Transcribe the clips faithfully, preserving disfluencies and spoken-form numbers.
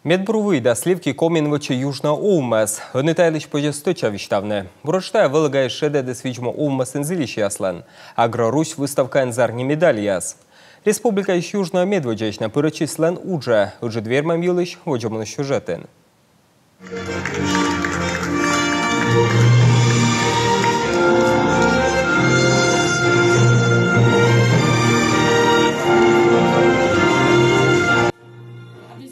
Медбур вый да сливки Комиын вӧчӧ Южное овмӧс. Ӧні та йылысь позьӧ стӧча висьтавны. Буретш тайӧ вӧлӧгаыс шедӧдіс видз-му овмӧсын зільысьяслӧн «Агро-Русь» выставкаын зарни медальяс. Республикаысь Южное медводдзаысь на пырӧдчисьлӧн уджӧ. Ыджыд вермӧм йылысь водзӧ миян сюжетын.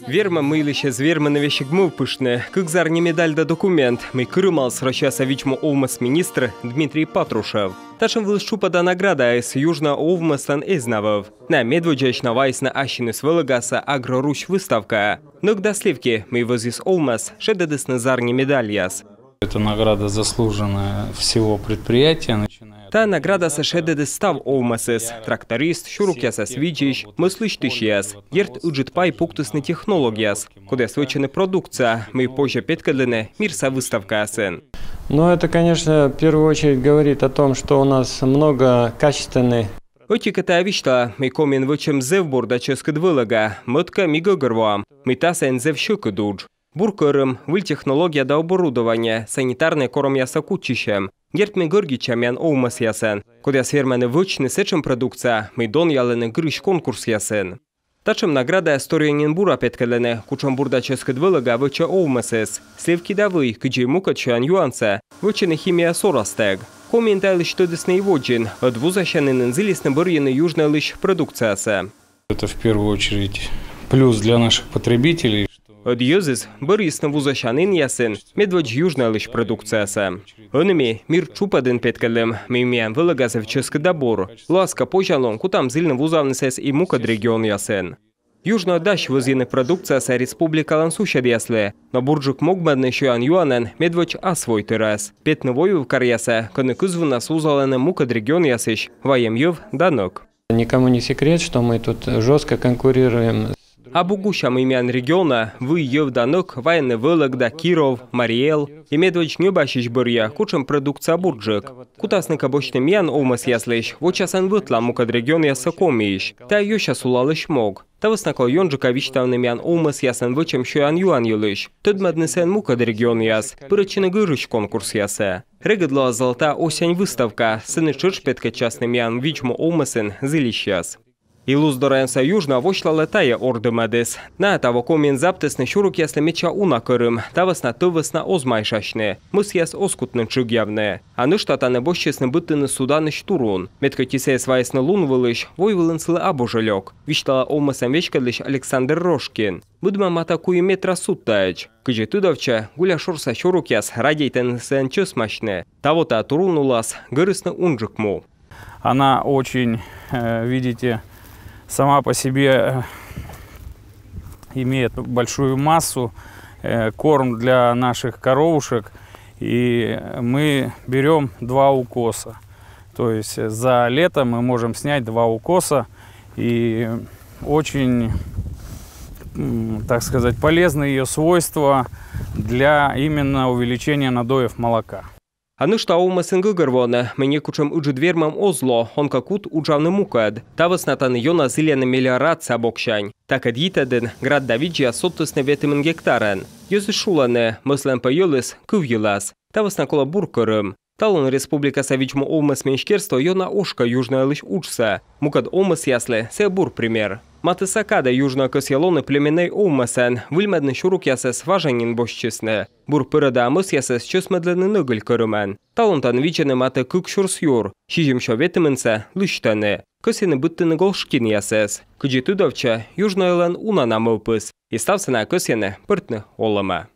Вермӧм, мый йылысь эз вермыны весиг мӧвпыштны. Кык зарни медаль да документ, мый кырымаліс Россияса видз-му овмӧс министр Дмитрий Патрушев. Татшӧм вылыс тшупӧда наградаыс Южное овмӧслӧн эз на вӧв. Найӧ медводдзаысь на вайисны ассьыныс вӧлӧгаса «Агро-Русь» выставкаӧ. Нӧк да сливки, мый вӧзйис овмӧс, шедӧдісны зарни медальяс. Это награда заслуженная всего предприятия, начиная от... Тайӧ наградасӧ шедӧдіс став овмӧсыс: тракторист, сюрукъясӧс видзысь, мӧс лысьтысьяс. Дерт, ыджыд пай пуктісны технологияс, кодъяс вӧчӧны продукция, мый позьӧ петкӧдлыны мирса выставкаясын. Но это, конечно, в первую очередь говорит о том, что у нас много качественной... Ӧти-кӧ, тайӧ висьталӧ, мый Комиын вӧчӧм зэв бур да чӧскыд вӧлӧга. Мӧд-кӧ, ми гӧгӧрвоам, мый та сайын зэв сьӧкыд удж. Бур кӧрым, выль технология да оборудование, санитарнӧй корӧмъяссӧ кутчысьӧм. Дерт, ми гӧрдитчам миян овмӧсъясӧн, кодъяс вермӧны вӧчны сэтшӧм продукция, мый донъялӧны гырысь конкурсъясын. Татшӧм наградаяс торйӧн нин бура петкӧдлӧны, кутшӧм бур да чӧскыд вӧлӧга вӧчӧ овмӧсыс. Сливки да вый, кыдзи и мукӧд сёян-юансӧ, вӧчӧны химия сорастӧг. Комиын та йылысь тӧдісны и водзын. Ӧд вузасянінын зілисны бӧрйыны Южноелысь продукциясӧ. Это в первую очередь плюс для наших потребителей. Ӧд йӧзыс бӧрйисны вузасянінъясын медводз Южноелысь продукциясӧ. Ӧні ми мир тшупӧдын петкӧдлім, мый миян вӧлӧга зэв чӧскыд да бур. Лоас кӧ позянлун, кутам зільны вузавнысӧ и мукӧд регионъясын. Южное дась вӧзйыны продукциясӧ республикалӧн суседъяслы, но бурджык могмӧдны сёян-юанӧн медводз ас войтырӧс. Петны войвыв каръясӧ, кӧні кызвыннас вузалӧны мукӧд регионъясысь вайӧм йӧв да нӧк. Никому не секрет, что мы тут жёстко конкурируем. Абу гуся, мый миян регионӧ вый, йӧв да нӧк вайӧны Вӧлӧгда, Киров, Марий Эл, и медводз ньӧбасьысь бӧрйӧ, кутшӧм продукция бурджык. Кутасны кӧ босьтны миян овмӧсъяслысь, вочасӧн вӧтлам мукӧд регионъяссӧ Комиысь. Тайӧ ёся сулалысь мог. Та вӧсна колӧ ёнджыка висьтавны миян овмӧсъясӧн вӧчӧм сёян-юан йылысь, тӧдмӧдны сійӧн мукӧд регионъяс, пырӧдчыны гырысь конкурсъясӧ. Регыд лоас «Золотая осень» выставка, сэні тшӧтш петкӧдчасны миян видз-му овмӧсын зільысьяс. И Луздор районса Южное восьлалӧ тайӧ ордымӧдыс. Найӧ таво Комиын заптісны сюрукъяслы медся уна кӧрым, та вӧсна тӧв вӧсна оз майшасьны, мӧсъяс оз кутны тшыгъявны. А нӧшта тані босьтчисны быдтыны суданысь турун. Мед кӧть и сійӧс вайисны лун вылысь, войвылын сылы абу жӧ лёк, висьталӧ овмӧсӧн веськӧдлысь Александр Рожкин. Быдмӧм матӧ куим метра судтаӧдз. Кыдзи тыдовтчӧ, гуляшорса сюрукъяс радейтӧны сійӧн чӧсмасьны. Таво тайӧ турун улас гӧрисны унджык му. Она очень, э, видите, сама по себе, э, имеет большую массу, э, корм для наших коровушек. И мы берём два укоса. То есть за лето мы можем снять два укоса. И очень, м, так сказать, полезны её свойства для именно увеличения надоев молока. А нӧшта овмӧсын гӧгӧрвоӧны, мый некутшӧм ыджыд вермӧм оз ло, он кӧ кут уджавны мукӧд. Та вӧсна тані ёна зільӧны мелиорация боксянь. Такӧд йитӧдын град да видзьяс содтісны ветымын гектарӧн. Йӧзыс шулӧны, мӧслӧн пӧ йӧлыс кыв йылас. Та вӧсна колӧ бур кӧрым. Талун республикаса видз-му овмӧс министерство ёна ошкӧ Южноелысь уджсӧ. Мукӧд овмӧсъяслы сійӧ бур пример. Матысса кадӧ Южное кӧсйӧ лоны племяннӧй овмӧсӧн, выльмӧдны сюрукъясӧс важӧн нин босьтчисны. Бур пӧрӧдаа мӧсъясӧс чӧсмӧдлӧны нӧгыль кӧрымӧн. Талун тані видзӧны матӧ кык сюрс юр, сизимсё ветымынсӧ лысьтӧны. Кӧсйӧны быдтыны голштинъясӧс. Кыдзи тыдовтчӧ, Южноелӧн уна на мӧвпыс. И ставсӧ найӧ кӧсйӧны пӧртны олӧмӧ.